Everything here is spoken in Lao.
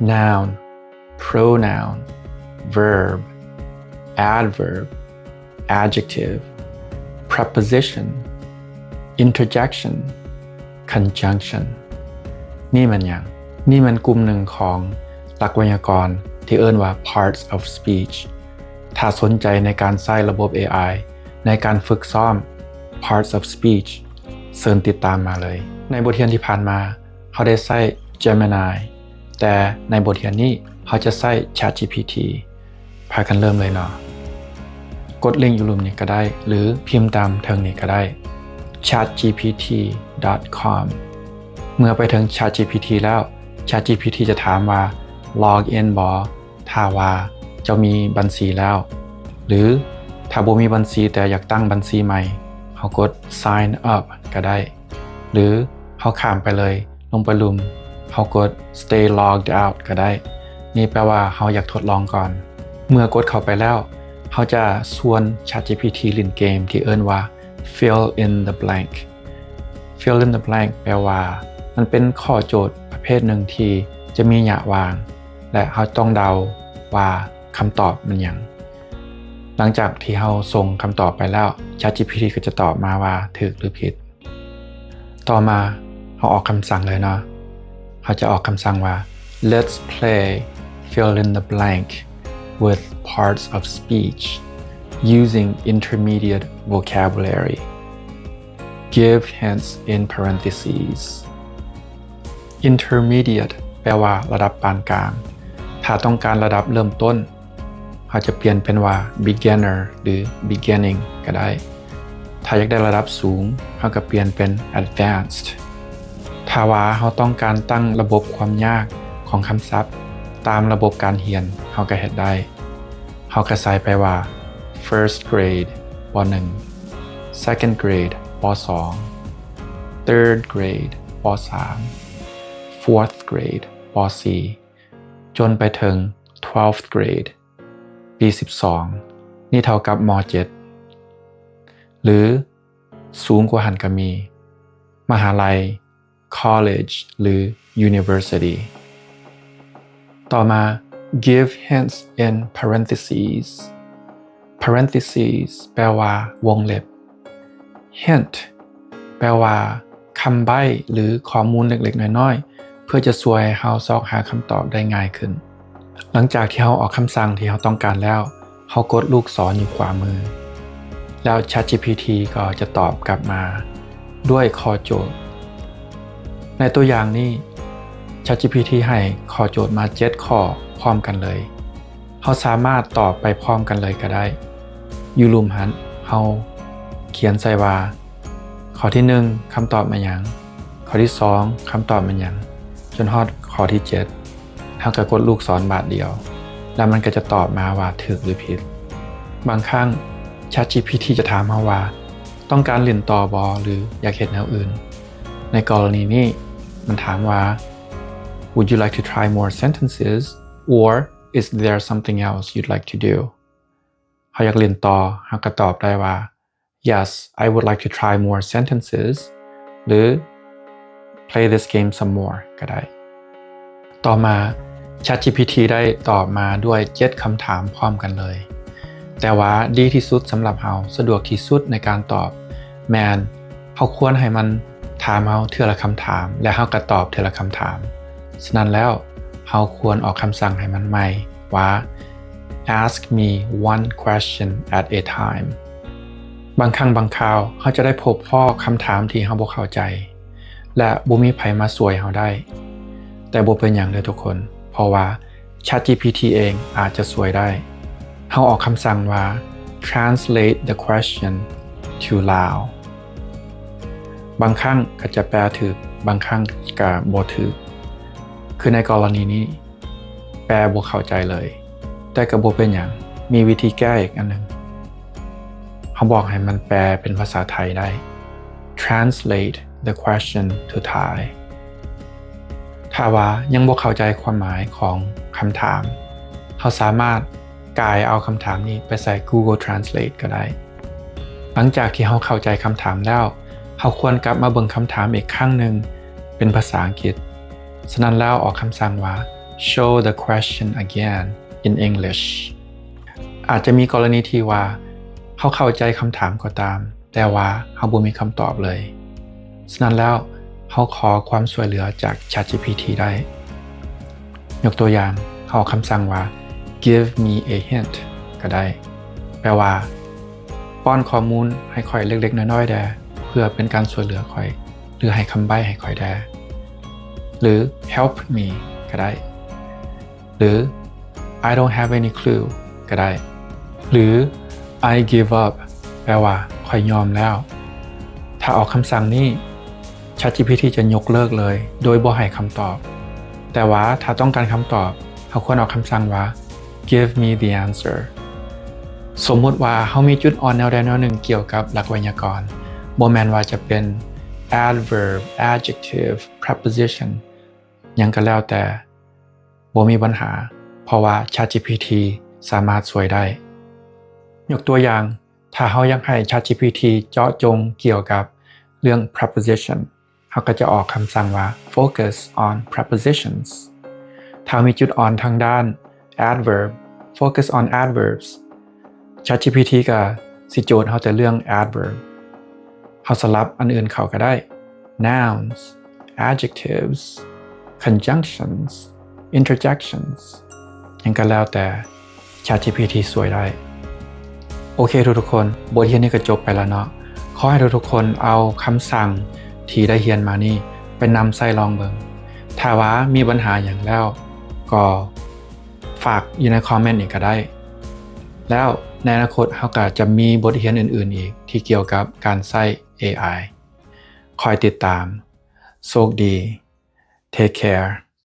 noun, pronoun, verb, adverb, adjective, preposition, interjection, conjunction. ນີ້ແມ່ນຫຍັງ? ນີ້ແມ່ນກຸ່ມໜຶ່ງຂອງຫຼັກໄວຍາກອນທີ່ເອີ້ນວ່າ parts of speech. ຖ້າສົນໃຈໃນການໃຊ້ລະບົບ ເອໄອ ໃນການຝຶກຊ້ອມ parts of speech ເຊີນຕິດຕາມມາເລີຍ. ໃນບົດຮຽນທີ່ຜ່ານມາ ເຮົາໄດ້ໃຊ້ Gemini ແຕ່ໃນບົດຮຽນນີ້ເຮົາຈະໃຊ້ ChatGPT. ພາກັນເລີ່ມເລີຍເນາະ. ກົດລິງຢູ່ລຸ່ມນີ້ກໍໄດ້ ຫຼື ພິມຕາມເທິງນີ້ກໍໄດ້ chatgpt.com. ເມື່ອໄປເຖິງ ChatGPT ແລ້ວ ChatGPT ຈະຖາມວ່າ log in ບໍ່? ຖ້າວ່າເຈົ້າມີບັນຊີແລ້ວ ຫຼື ຖ້າບໍ່ມີບັນຊີແຕ່ຢາກຕັ້ງບັນຊີໃໝ່ ເຮົາກົດ sign up ກໍໄດ້ ຫຼື ເຮົາຂ້າມໄປເລີຍ ລົງໄປລຸ່ມ ເຮົາກົດ stay logged out ກໍໄດ້. ນີ້ແປວ່າເຮົາຢາກທົດລອງກ່ອນ. ເມື່ອກົດເຂົ້າໄປແລ້ວ ເຮົາຈະຊວນ ChatGPT ຫຼິ້ນເກມທີ່ເອີ້ນວ່າ fill in the blank. Fill in the blank ແປວ່າມັນເປັນຂໍ້ໂຈດປະເພດໜຶ່ງທີ່ຈະມີຫຍ້າວ່າງ ແລະ ເຮົາຕ້ອງເດົາວ່າຄຳຕອບແມ່ນຫຍັງ. ຫຼັງຈາກທີ່ເຮົາສົ່ງຄຳຕອບໄປແລ້ວ ChatGPT ກໍຈະຕອບມາວ່າຖືກ ຫຼື ຜິດ. ຕໍ່ມາເຮົາອອກຄຳສັ່ງເລີຍເນາະ. ເຮົາຈະອອກຄຳສັ່ງວ່າ let's play fill in the blank with parts of speech using intermediate vocabulary. Give hints in parentheses. Intermediate ແປວ່າລະດັບປານກາງ. ຖ້າຕ້ອງການລະດັບເລີ່ມຕົ້ນ ເຮົາຈະປ່ຽນເປັນວ່າ beginner ຫຼື beginning ກໍໄດ້. ຖ້າຢາກໄດ້ລະດັບສູງ ເຮົາກໍປ່ຽນເປັນ advanced. ຖ້າວ່າເຮົາຕ້ອງການຕັ້ງລະບົບຄວາມຍາກຂອງຄຳສັບຕາມລະບົບການຮຽນ ເຮົາກໍເຮັດໄດ້. ເຮົາກໍໃສ່ໄປວ່າ first grade ປໍໜຶ່ງ, second grade ປໍສອງ, third grade ປໍສາມ, fourth grade ປໍສີ່ ຈົນໄປເຖິງ twelfth grade ປີສິບສອງ ນີ້ເທົ່າກັບ ມ.ເຈັດ ຫຼື ສູງກວ່າຫັ້ນກໍມີ ມະຫາໄລ, college ຫຼື university. ຕໍ່ມາ give hints in parentheses. Parentheses ແປວ່າວົງເລັບ. Hint ແປວ່າຄຳໃບ້ ຫຼື ຂໍ້ມູນເລັກໆນ້ອຍໆ ເພື່ອຈະຊ່ວຍໃຫ້ເຮົາຊອກຫາຄຳຕອບໄດ້ງ່າຍຂຶ້ນ. ຫຼັງຈາກທີ່ເຮົາອອກຄຳສັ່ງທີ່ເຮົາຕ້ອງການແລ້ວ, ເຮົາກົດລູກສອນຢູ່ຂວາມື ແລ້ວ ChatGPT ກໍຈະຕອບກັບມາດ້ວຍຂໍ້ໂຈດ. ໃນຕົວຢ່າງນີ້ ChatGPT ໃຫ້ຂໍ້ໂຈດມາເຈັດຂໍ້ພ້ອມກັນເລີຍ. ເຮົາສາມາດຕອບໄປພ້ອມກັນເລີຍກໍໄດ້. ຢູ່ລຸ່ມຫັ້ນ ເຮົາຂຽນໃສ່ວ່າ ຂໍ້ທີໜຶ່ງ ຄຳຕອບແມ່ນຫຍັງ? ຂໍ້ທີສອງ ຄຳຕອບແມ່ນຫຍັງ? ຈົນຮອດຂໍ້ທີເຈັດ ເຮົາກໍກົດລູກສອນບາດດຽວ ແລ້ວມັນກໍຈະຕອບມາວ່າຖືກ ຫຼື ຜິດ. ບາງຄັ້ງ ChatGPT ຈະຖາມເຮົາວ່າ ຕ້ອງການຫຼິ້ນຕໍ່ບໍ່ ຫຼື ຢາກເຮັດແນວອື່ນ? ໃນກໍລະນີນີ້ ມັນຖາມວ່າ Would you like to try more sentences, or is there something else you'd like to do? ເຮົາຢາກຫຼິ້ນຕໍ່ ເຮົາກໍຕອບໄດ້ວ່າ Yes, I would like to try more sentences ຫຼື Play this game some more ກໍໄດ້. ຕໍ່ມາ ChatGPT ໄດ້ຕອບມາດ້ວຍເຈັດຄຳຖາມພ້ອມກັນເລີຍ. ແຕ່ວ່າດີທີ່ສຸດສຳລັບເຮົາ, ສະດວກທີ່ສຸດໃນການຕອບ ແມ່ນເຮົາຄວນໃຫ້ມັນຖາມເຮົາເທື່ອລະຄຳຖາມ ແລະ ເຮົາກໍຕອບເທື່ອລະຄຳຖາມ. ສະນັ້ນແລ້ວ ເຮົາຄວນອອກຄຳສັ່ງໃຫ້ມັນໃໝ່ວ່າ Ask me one question at a time. ບາງຄັ້ງບາງຄາວ ເຮົາຈະໄດ້ພົບພໍ້ຄຳຖາມທີ່ເຮົາບໍ່ເຂົ້າໃຈ ແລະ ບໍ່ມີໃຜມາຊ່ວຍເຮົາໄດ້. ແຕ່ບໍ່ເປັນຫຍັງເດີ້ທຸກຄົນ, ເພາະວ່າ ChatGPT ເອງອາດຈະຊ່ວຍໄດ້. ເຮົາອອກຄຳສັ່ງວ່າ Translate the question to Lao. ບາງຄັ້ງກໍຈະແປຖືກ, ບາງຄັ້ງກໍບໍ່ຖືກ. ຄືໃນກໍລະນີນີ້ ແປບໍ່ເຂົ້າໃຈເລີຍ, ແຕ່ກໍບໍ່ເປັນຫຍັງ, ມີວິທີແກ້ອີກອັນໜຶ່ງ. ເຮົາບອກໃຫ້ມັນແປເປັນພາສາໄທໄດ້. Translate the question to Thai. ຖ້າວ່າຍັງບໍ່ເຂົ້າໃຈຄວາມໝາຍຂອງຄຳຖາມ, ເຮົາສາມາດກາຍເອົາຄຳຖາມນີ້ໄປໃສ່ Google Translate ກໍໄດ້. ຫຼັງຈາກທີ່ເຮົາເຂົ້າໃຈຄຳຖາມແລ້ວ, ເຮົາຄວນກັບມາເບິ່ງຄຳຖາມອີກຄັ້ງໜຶ່ງເປັນພາສາອັງກິດ. ສະນັ້ນແລ້ວອອກຄຳສັ່ງວ່າ Show the question again in English. ອາດຈະມີກໍລະນີທີ່ວ່າເຮົາເຂົ້າໃຈຄຳຖາມກໍຕາມ, ແຕ່ວ່າເຮົາບໍ່ມີຄຳຕອບເລີຍ. ສະນັ້ນແລ້ວ, ເຮົາຂໍຄວາມຊ່ວຍເຫຼືອຈາກ ChatGPT ໄດ້. ຍົກຕົວຢ່າງ, ເຮົາເອົາຄຳສັ່ງວ່າ Give me a hint ກໍໄດ້. ແປວ່າ, ປ້ອນຂໍ້ມູນໃຫ້ຂ້ອຍເລັກໆນ້ອຍໆແດ່ ເພື່ອເປັນການຊ່ວຍເຫຼືອຂ້ອຍ ຫຼື ໃຫ້ຄຳໃບ້ໃຫ້ຂ້ອຍແດ່ ຫຼື Help me ກໍໄດ້ ຫຼື I don't have any clue ກໍໄດ້ ຫຼື I give up ແປວ່າ ຂ້ອຍຍອມແລ້ວ. ຖ້າອອກຄຳສັ່ງນີ້, ChatGPT ຈະຍົກເລີກເລີຍ ໂດຍບໍ່ໃຫ້ຄຳຕອບ. ແຕ່ວ່າຖ້າຕ້ອງການຄຳຕອບ, ເຮົາຄວນອອກຄຳສັ່ງວ່າ Give me the answer. ສົມມຸດວ່າເຮົາມີຈຸດອ່ອນແນວໃດແນວໜຶ່ງກ່ຽວກັບຫຼັກໄວຍາກອນ, ບໍ່ແມ່ນວ່າຈະເປັນ adverb, adjective, preposition ຫຍັງກໍແລ້ວແຕ່, ບໍ່ມີບັນຫາ, ເພາະວ່າ ChatGPT ສາມາດຊ່ວຍໄດ້. ຍົກຕົວຢ່າງ, ຖ້າເຮົາຢາກໃຫ້ ChatGPT ເຈາະຈົງກ່ຽວກັບເລື່ອງ preposition, ເຮົາກໍຈະອອກຄຳສັ່ງວ່າ Focus on prepositions. ຖ້າເຮົາມີຈຸດອ່ອນທາງດ້ານ adverb, Focus on adverbs, ChatGPT ກໍຊິໂຈດເຮົາແຕ່ເລື່ອງ adverb. ເຮົາສະຫຼັບອັນອື່ນເຂົ້າກໍໄດ້, nouns, adjectives, conjunctions, interjections, ຫຍັງກໍແລ້ວແຕ່, ChatGPT ຊ່ວຍໄດ້. ໂອເຄທຸກໆຄົນ, ບົດຮຽນນີ້ກໍຈົບໄປແລ້ວເນາະ. ຂໍໃຫ້ທຸກໆຄົນເອົາຄຳສັ່ງທີ່ໄດ້ຮຽນມານີ້ໄປນຳໃຊ້ລອງເບິ່ງ. ຖ້າວ່າມີບັນຫາຫຍັງແລ້ວ, ກໍຝາກຢູ່ໃນຄອມເມັນນີ້ກໍໄດ້. ແລ້ວໃນອະນາຄົດເຮົາກໍຈະມີບົດຮຽນອື່ນໆອີກທີ່ກ່ຽວກັບການໃຊ້ ເອໄອ. ຄອຍຕິດຕາມ. ໂຊກດີ. Take care.